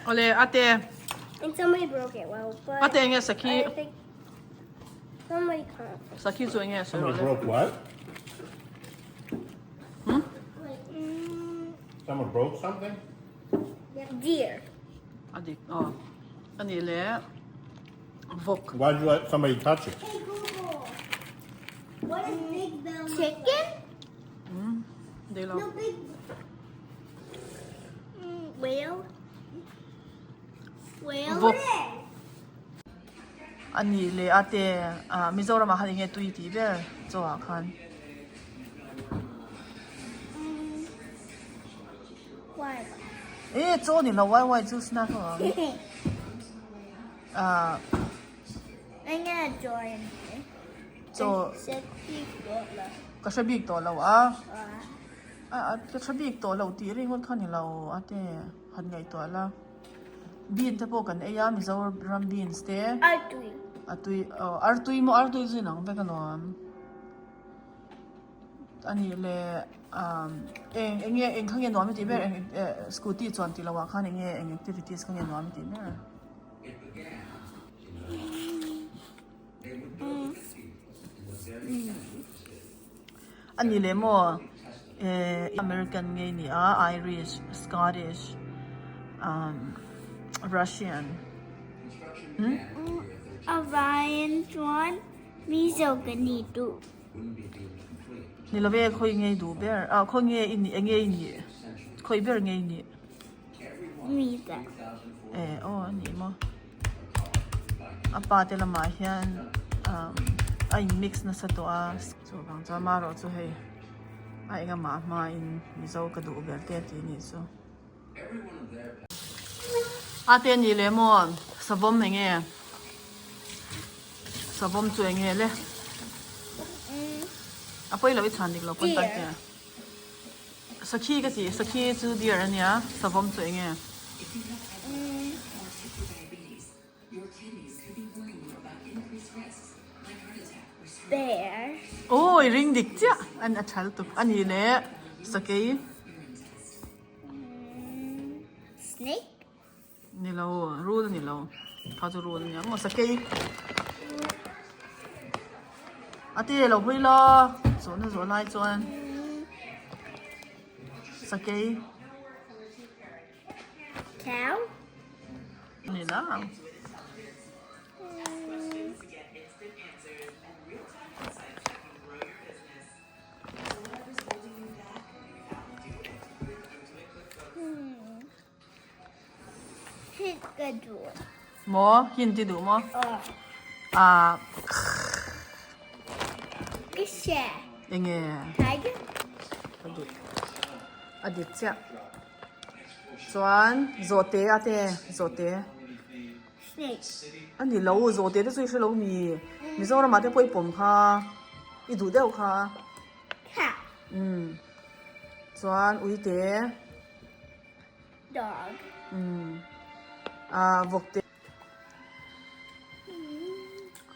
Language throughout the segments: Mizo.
Awle ate. And somebody broke it well, but Ate enge sakhi. I think somebody can't. Sakhi chu enge sawi Somebody rawh le. broke what? Hmm? Someone broke something? Deer. A dik aw. Ani le vawk. Why'd you let somebody touch it? Hey Google. What is big bell? Chicken? Hmm. Dei lo. No big whale. Whale. Vawk. Ani le ate ah Mizoram ah khan enge tui tih ber chaw ah khan. E chaw ni lo wai wai chu snack ho ang. Ah. Chaw. Ka hre bik tawh lo a. A ka hre bik tawh lo tih ringawt kha ni lo a te han ngaihtuah la. Bean te pawh kan ei a Mizoram beans te. Artui. Atui aw artui maw artui chu inang vek alawm. A nih leh umm eng eng nge eng kha nge nuam i tih ber eng eh scooty chuan tih loh ah khan eng nge eng activities kha nge nuam i tih ber? A nih leh maw eh American nge i nih a Irish, Scottish umm Russian umm. A vaiin chuan Mizo ka ni duh. Ni lo ve khawi nge i duh ber ah khawi nge i nih enge i nih khawi ber nge i nih? Mizo. Eh aw a nih maw a pa te lamah hian umm a in mix nasa tawh a chuvang chuan marawh chu hei a engamah hmain Mizo ka duh ber te a tih a nih chu. A te ni leh maw savawm eng nge savawm chu eng nge le a pawi lo i chhan dik lo pawn tan te sakhi ka tih sakhi chu deer a nia savawm chu eng nge. Bear. Aw i ring dik chiah an a thal tuk a ni leh sakei. Snake. Ni lo rul ni lo kha chu rul nia maw sakei. A te lo hawi la zawhna zawh lai chuan sakei. Cow. Ni la. Hint ka duh. Maw? Hint i duh maw? Ah. Ka hria. Enge? Tiger. Ka dik. A dik chiah. Chuan zawhte a te zawhte. Snake. A ni lo zawhte te chu i hre lo mi. Mizoram ah te pawh i pawm kha i duh deuh kha. Cat. Umm. Chuan uite. Dog. Umm. Ah vawkte.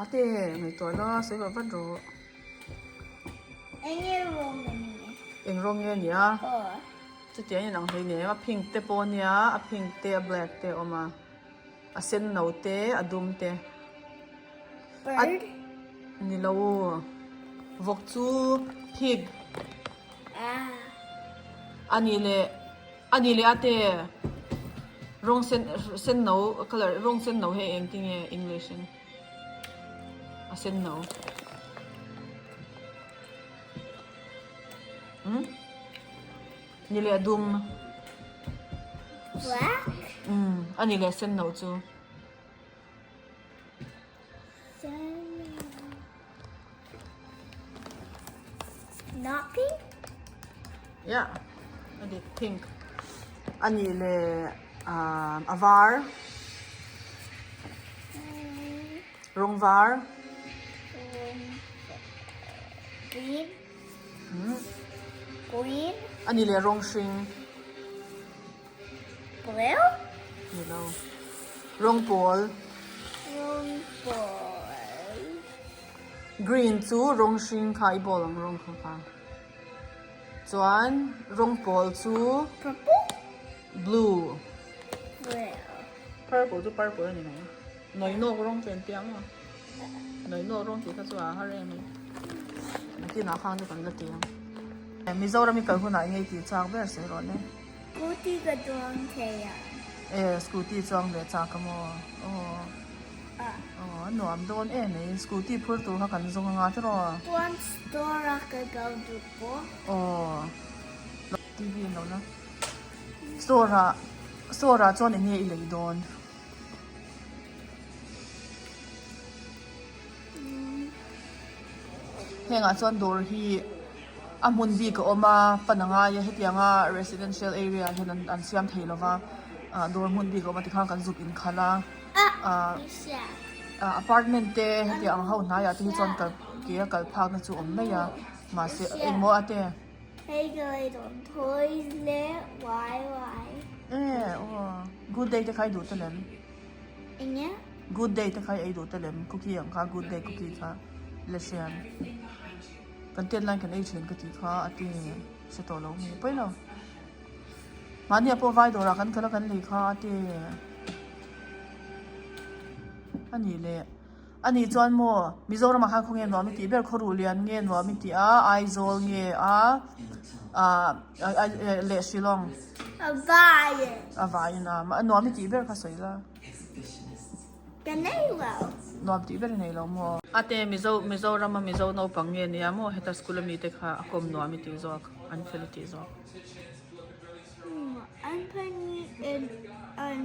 A te ngaihtuah la sawi vah vat rawh. Eng nge rawng a ni? Eng rawng nge a ni a? Aw. Chutiang in ang hlei nem a pink te pawh a nia a pink te a black te a awm a a sen no te a dum te. Bird? Ni lo vawk chu pig. Ah. A ni leh a ni leh a te rawng sen sen no colour rawng sen no hi eng tinge english in a sen no umm ni leh a dum Black? Umm a ni leh sen no chu. Not pink? Yeah, a dik pink. A nih leh ah a var. Rawng var. Green. Green. A nih leh rawng hring. Blue? Ni lo. Rawng pawl. Rawng pawl. Green chu rawng hring kha i ball ang rawng kha kha. Chuan rawng pawl chu Purple? Blue. Blue. Purple chu purple a ni mai. Nawinawk rawng chen tia maw? Nawinawk rawng tih kha chu a har em a ni. Nakinah khan chu kan la ti ang. Mizoram i kal hunah enge i tih chak ber sawi rawh le. Scooty ka chuang thei a. E scooty chuang ve chak a maw? Aw. Aw a nuam dawn em mai. Scooty phur tur kha kan zawng anga tiraw? Chuan store a ka kal duh pawh. Aw. TV an lo la. Store ah store ah chuan enge i lei dawn? Hengah chuan dawr hi a hmun bik a awm a pan a ngai a hetianga residential area ah hian an siam thei lova ah dawr hmun bik a awm a tikhan kan zuk inkhalh a ah apartment te hetiang ang ho hnaiah te hi chuan kal ke a kal phakna chu a awm mai a mahse engmaw a te. Hei ka lei dawn toys leh wai wai. E aw good day te kha i duh ta lem. Enge? Good day te kha i ei duh ta lem cookie ang kha good day cookie kha la hrian. Kan tet lai kan ei thin ka tih kha a ti hre tawh lo mi pawi lo. Mahni ah pawh vai dawrah kan kal a kan lei kha a ti. A nih leh. A nih chuan maw Mizoramah khan khawnge nuam i tih ber khawruh lian nge nuam i tih a Aizawl nge a ah leh Shillong A vaiin. A vaiin a a nuam i tih ber kha sawi la. Ka nei lo. Nuam tih ber i nei lo maw? Ate Mizo Mizorama Mizo naupang nge nia maw heta school ami te kha a kawm nuam i tih zawk an fel i tih zawk. An pahnihin an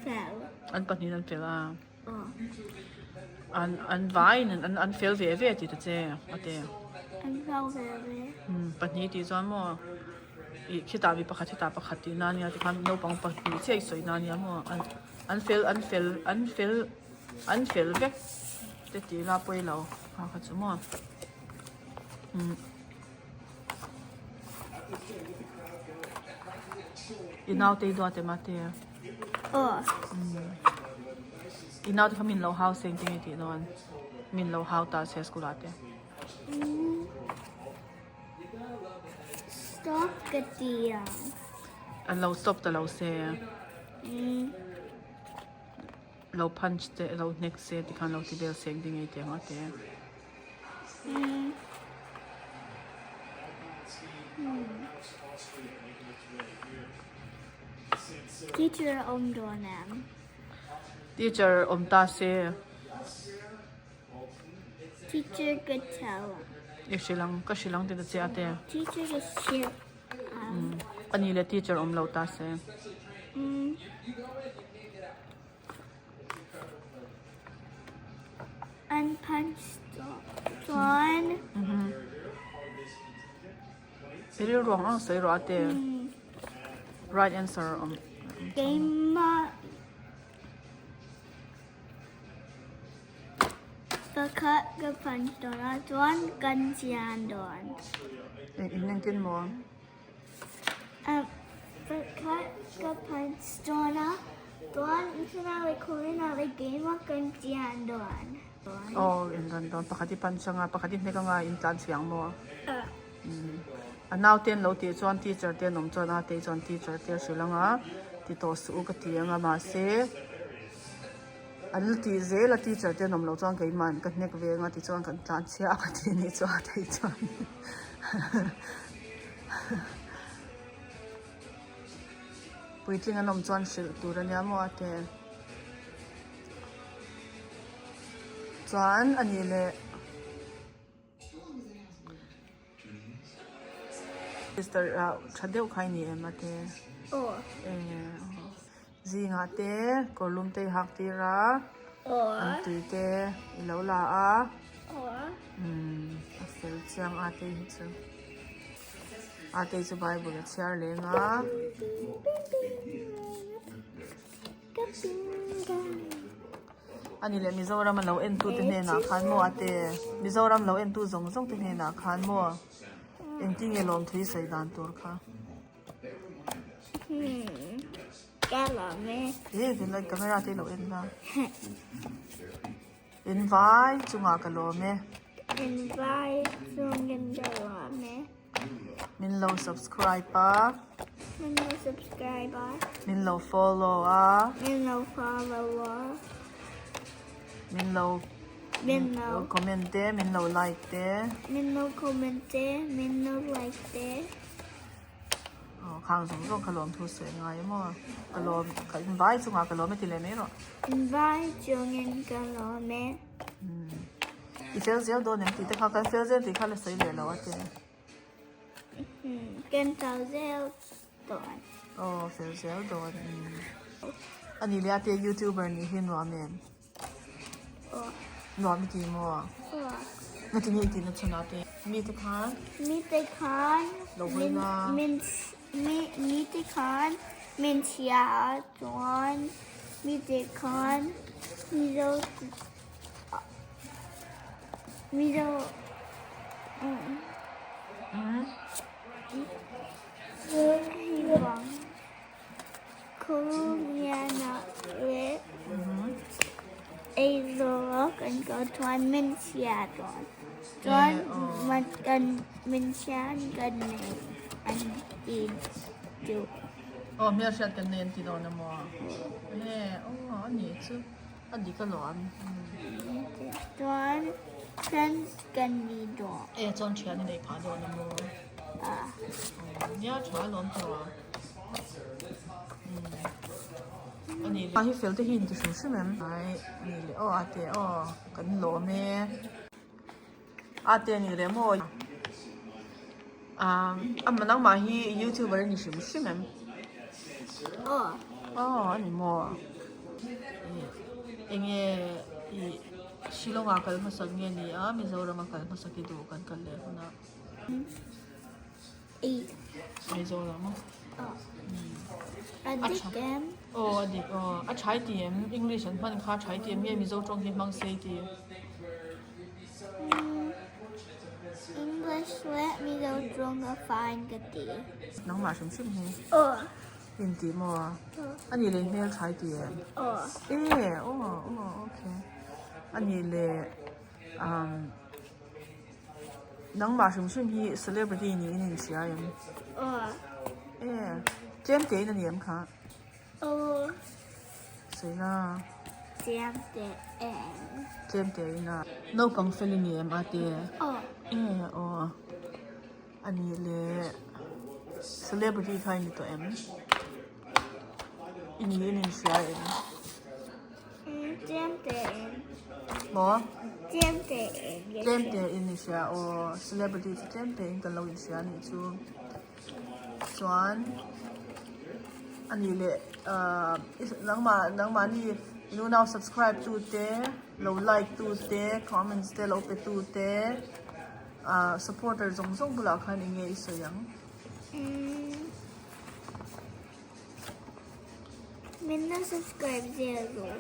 fel. An pahnihin an fel a. An an vaiin an an fel ve ve tih ta che a ti. An fel ve ve. Umm pahnih tih chuan maw ih khitah mi pakhat khitah pakhat tih na ania tikhan naupang pahnih chiah i sawi na ania maw an an fel an fel an fel an fel vek te tih la pawi lo kha kha chu maw umm i naute i duat em a te. Aw. I naute kha min lo hau seng teng i tih dawn. Min lo hau ta se school ah te. Stop ka ti ang. An lo stop ta lo se. Lo punch te lo hnek se tikhan lo ti vel seng ding i ti ang a te. Teacher a awm dawn em? Teacher awm ta se. Teacher ka tell ang. I hrilh ang, ka hrilh ang ti ta che a te. Teacher ka hrilh ang. Ani le teacher awm lo ta se. An punch chuan. I rilru ang ang sawi rawh a te. Right answer awm. Keimah pakhat ka punch dawn a chuan kan chian dawn. Eng engtin maw? Pakhat ka punch dawn a chuan tunah leh khawiah leh keimah kan chian dawn. Aw in rawn dawn pakhat i punch anga pakhat i hnek anga in tlan chhiang maw? A naute an lo tih chuan teacher te an awm chuan a te chuan teacher te a hrilh anga ti tawh suh u ka ti anga mahse an la tih zel a teacher te an awm loh chuan keimah ka hnek ve anga tichuan kan tlan chhia a ka ti anih chuan a theih chuan puitling an awm chuan hrilh tur ania maw a te chuan a nih leh. Sister ah tha deuh kha i ni em a te? Aw. Zingah te kawrlum te i hak tir a. Aw. An tui te i lo la a. Aw. Umm a fel chiang a te hi chu. A te chu bible a chhiar leng a. Ani leh Mizoram a lo entu te hnenah khan maw a te Mizoram lo entu zawng zawng te hnenah khan maw engtin nge lawmthui sawi dan tur kha. Ka lawm e. E tunlai camera te lo en la. In vai chungah ka lawm e. In vai chungin ka lawm e. Min lo subscribe a. Min lo subscribe a. Min lo follow a. Min lo follow a. Min lo Min lo comment te, min lo like te. Min lo comment te, min lo like te. Aw khang zawng zawng kha lawm thu sawi ngai emaw ka lawm ka in vai chungah ka lawm e ti leh mai rawh. In vai chungin ka lawm e. I fel zel dawn em tih te kha kan fel zel tih kha la sawi leh lo a che. Kan fel zel dawn. Aw fel zel dawn. A nih leh a te youtuber nih hi nuam em? Nuam i ti maw? Na ti nge i tihna chhan ah te? Mite khan. Mite khan. Lo hawi la. Min mite khan min chhia a chuan mite khan mizo mizo hi vang. Khuliana leh Aizawl kan kal chuan min chhia dawn. Chuan kan min chhia kan nei an ti duh. Aw hmelhriat kan nei an ti dawn emaw? E aw a nih chu a dik alawm. Chuan friends kan ni dawn. E chuan thian i neih phah dawn emaw? Nia tha alawm tawh a. A hi fel te hi inti hrim hrim em? Ai ani leh aw ate aw kan lawm e ate ani leh maw ah ama nangmah hi youtuber ani hrim hrim em? Aw aw ani maw enge ih Shillong ah kal hmasak nge ni a Mizoram a kal hmasak hi duh kan kal leh hunah. Aizawl ang A dik em? Aw a dik aw. A thai ti em? English an hman kha a thai ti em nge Mizo tawng hi hmang sei ti? English leh Mizo tawng a fine ka ti. Nangmah hrim hrim hi. Aw. Inti maw? A nih leh hmel thai ti em? Aw. E aw aw okay. A nih leh um. Nangmah hrim hrim hi celebrity niin in hria em? Aw. E, tlem te in a ni em kha? Aw. Sawi la. Tlem te em. Tlem te in a. Naupang fel i ni em ate? Aw. E, aw. A nih leh celebrity kha i ni tawh em? I ni in in hria em? Tlem te in. Maw? Tlem te in. Tlem te in i hria aw. Celebrity chu tlem te in kan lo in hria a nih chu. Chuan a nih leh ahh nangmah nangmahni nunau subscribe tu te lo like tu te comments te lo pe tu te ahh supporter zawng zawng bulah khan eng nge i sawi ang? Min la subscribe zel rawh.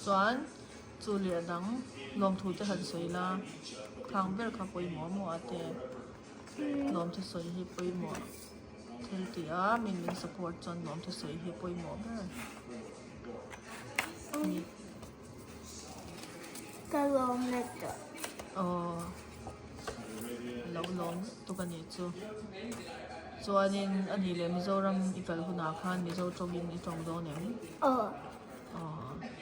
Chuan chu leh a dang lawmthu te han sawi la, khang ber kha pawimawh maw a te lawmthu sawi hi pawimawh thil tih a min min support chuan lawmthu sawi hi pawimawh ber a ni. Ka lawm let tawh. Aw lo lawm tuk a nih chu. Chuanin a nih leh Mizoram i kal hunah khan Mizo tawngin i tawng dawn em? Aw. Aw.